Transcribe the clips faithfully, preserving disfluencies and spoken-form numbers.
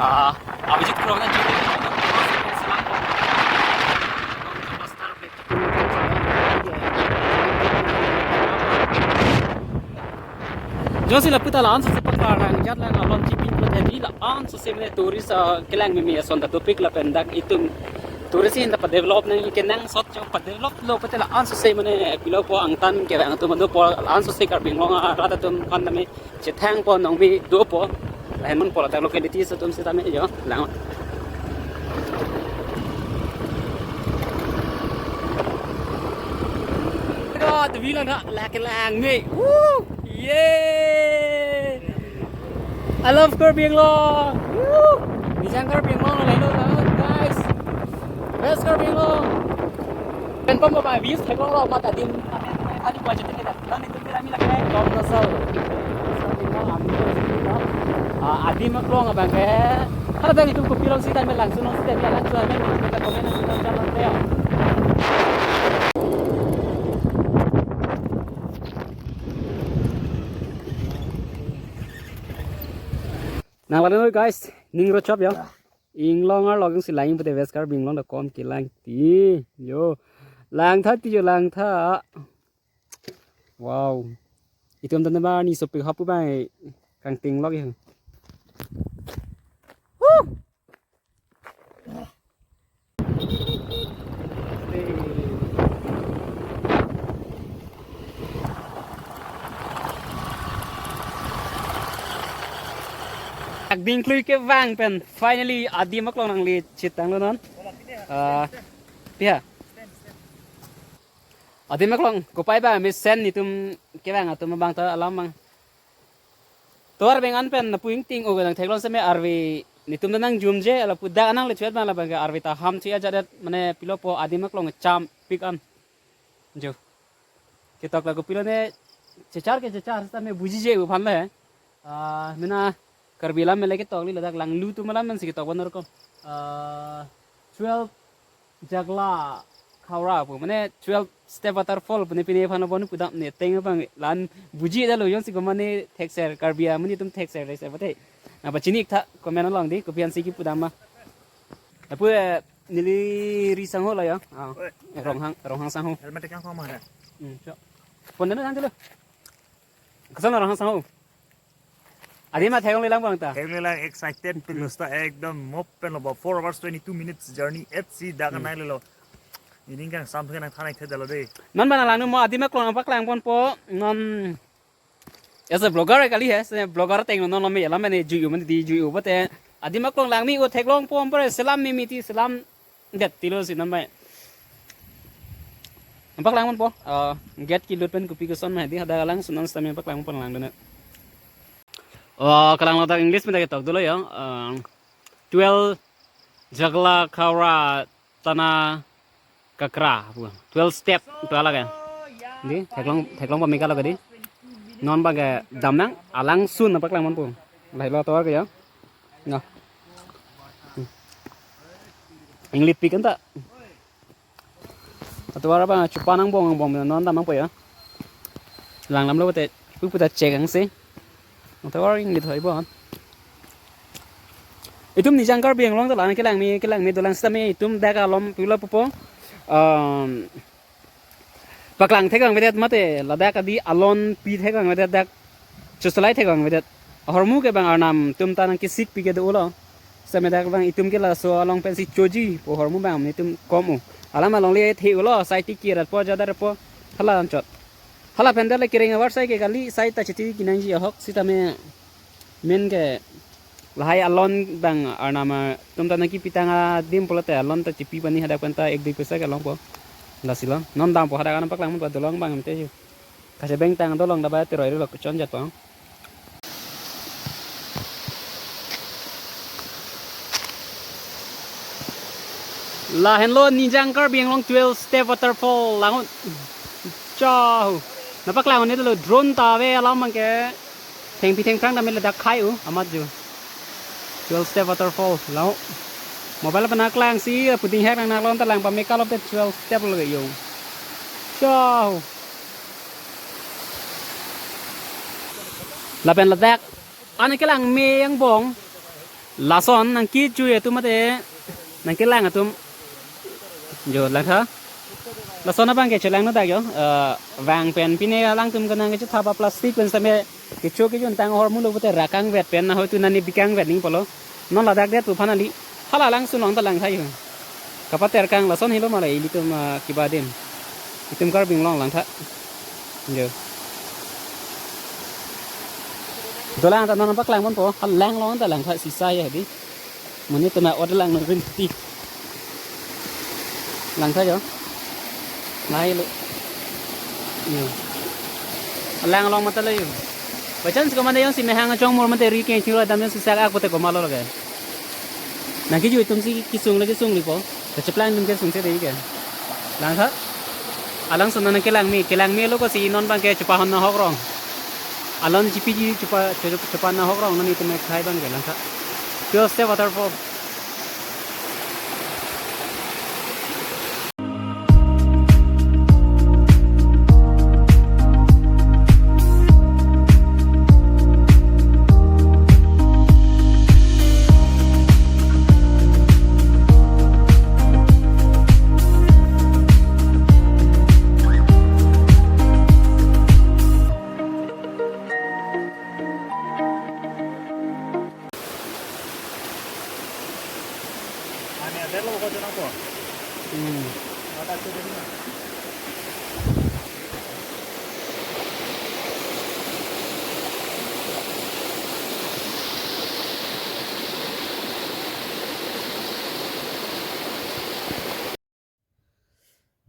Ah, Abhijit Kro na. Jongsi lapu ta la-an sose paklang jat lang alon chipi put hedi la-an sose mane tourist, ah, kelang meme ason ta dopik lapen dak itum tourist in ta pa-develop nang kenangsot chong pa-develop lo pute la-an sose mane pilo po angtan kevang atum dopo la-an sose Karbi Anglong arat atum aphan tame chethang po nongbi dopo. Lahenmon po ladak localities atum sitame jo lang. God, view lang ha, lake lang me. Woo! Yay! I love Karbi Anglong. Woo! Nijang Karbi Anglong lo, guys. Best Karbi Anglong. Pen pom ba views theklong lo mat adim. Ani budget ni dah. Tani tu kami lagi dom nasal. Ah, adim aklong abang ke. Harbang itum kopi along sitame langsun along sitame langsun ame kita komen langsun jalan teh. Nang lalu guys, ning rochop ya. Inglong arlo jongsi lang pute West Karbi Anglong dak kom kelang ti. Yo. Langtha ti jo langtha. Wow. Itum tane ba ni sopik hapu bai kangting lok ya. Woo! Akding klui kevang pen finally adim aklong nangli chitang lo non. Ah, pia. Adim aklong kopai ba mesen itum kevang atum abang ta alam bang. Tovar beng an pen lapu ingting o gadang theklong seme arve nitum nang jumje lapu dak anang le chuet bang labang ke arve ta ham chi ajadet mane pilo po adim aklong cham pik an. Jo. Ketok la kopilo ne chechar ke chechar sitame bujije u aphan le. Ah, mena Karbi alam mele ketok li ladak langlu atum alam men si ketok ban rokom. Ah, twelve Jagla Khaura pu mane twelve step waterfall pu ne pine aphan bon pudam ne teng bang lan buji da lo jongsi ko mane thekser Karbi amonit atum thekser le se bate. Na ba chini tha comment along di kopi ansi kepudam ma. Apu, eh, neli ri sangho la ya. Ah. Oi. Ronghang, Ronghang sangho. Helmet kang kong ma ha? Hmm, so. Phone na nang dulu. Koson Ronghang sangho. Adim ma theklong le lang bang ta. Theklong le lang excited pen lo seta ekdom mop pen lo ba four hours twenty-two minutes journey at sea dak Hmm. nai le lo. Ining kang sam ke nang thanai the dalo de. Non ba nang lang nu mo adim aklong paklang pon po. Non as a vlogger kali he, se vlogger teng non lo me la mane ju u mane di ju u bate. Adim aklong lang mi o theklong po ampore selam mi miti selam det tilo si non ba. Paklang pon po. Ah, gate kelut pen kopi koson ma di hadak langsun an sitame paklang pon lang dona. Oh, kalang ladak English pen ta ketok dolo ya. Ah, twelve Jagla Khaura Tana Kakra pu. Twelve step pu alag ya. Di theklong theklong pamika lo kadi. Non bang ke damnang alangsun paklang pon po. Lahelo tovar ke ya. Nah. Hmm. English pik anta. Atovar abang chupa nang bong bong non damnang po ya. Langdam lo te pu puta chek angse. Atovar ingli thoi bon. Itum nijang Karbi Anglong ta lang kelang mi kelang mi dolang sitame itum dak alom pilo pupo. Um, paklang thekang vedet mate ladak adi alon pi thekang vedet dak chusalai thekang vedet. Ahormu ke bang arnam atum ta nang kisik pi ke do ulo. Sitame dak bang itum ke laso along pensi choji po ahormu bang itum kom u. Alam along le the ulo sai ti kirat po jadar po hala anchot. Hala pen dak le kereng avar sai ke kali sai ta chiti kinangji ahok sitame men ke Lahai alon abang arnam atum ta nangkipitang adim pulote alon ta chipi pani hadak pen ta ek dui paisa kelongpo. Lasi lo. Non dampo, hadak an nangpaklang ponpo, dolong abang mate ju. Kachebeng tang dolong dabai teroi lo chonjat po. Lahenlo Nijang Karbi Anglong twelve step waterfall, langun. Chahu. Nangpaklang un-e lo, drone ta ave alam abangke. Thengpi thengphrang dam ladak khai u amat ju. Twelve step waterfall. Lau. Mobile pen nangklangsi, puting hek nang naklong ta lang pame kalo te twelve step lo yung. Chahu. Lapen ladak an kelang me angbong. Lason nangkechui atum mate nangkelang atum. Jo, langtha. Lason abangke chelang no dak jo. Eh, vang pen pine alangtum kenang kechethap aplastik pen same kecho kejuntang ahormu lo pute rakangvet pen na hoitu nani bikangvet ning pulo. Non ladak det pu aphan kali. Hala langsun long ta langtha jo. Kapater kang lason helo male ilitum, ah, kiba adim. Itum Karbi Anglong langtha. Jo. Dolang ta non paklang ponpo, halang long ta langtha sisa ya di. Monit atum order lang nang rinti. Langtha jo. Lahai lo. Yo. Lang long mata lo yo. By chance ko mane jongsi mehang achong mor mate ri keng thiro dam jongsi sak ak pute komat lo lage. Nangkejui atumsi kesung le kesung lipo. Kacheplang atum kesung se dei ke. Langtha. Alangsun nangkelang me, kelang me lo ko si non abangke chepahon nahok rong. Alon chipiji chepa, chepa, chepa nahok rong non itum ekhai abangke langtha. Twelve step waterfall. Ani ada lo ko jangan ko. Hmm. Mata sudah ni.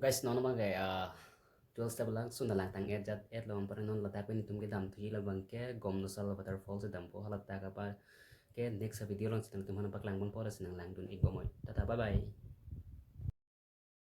Guys, non abangke, ah, twelve step alangsun ta langtang-et jat et lo, anpar non ladak pen itum kedam thuji labangke Gomnosal waterfall si dampo, haladak apar ke next video alongsi nangtum aphan paklang ponpo, lasi nang langdun ik bomoi. Tata, bye bye.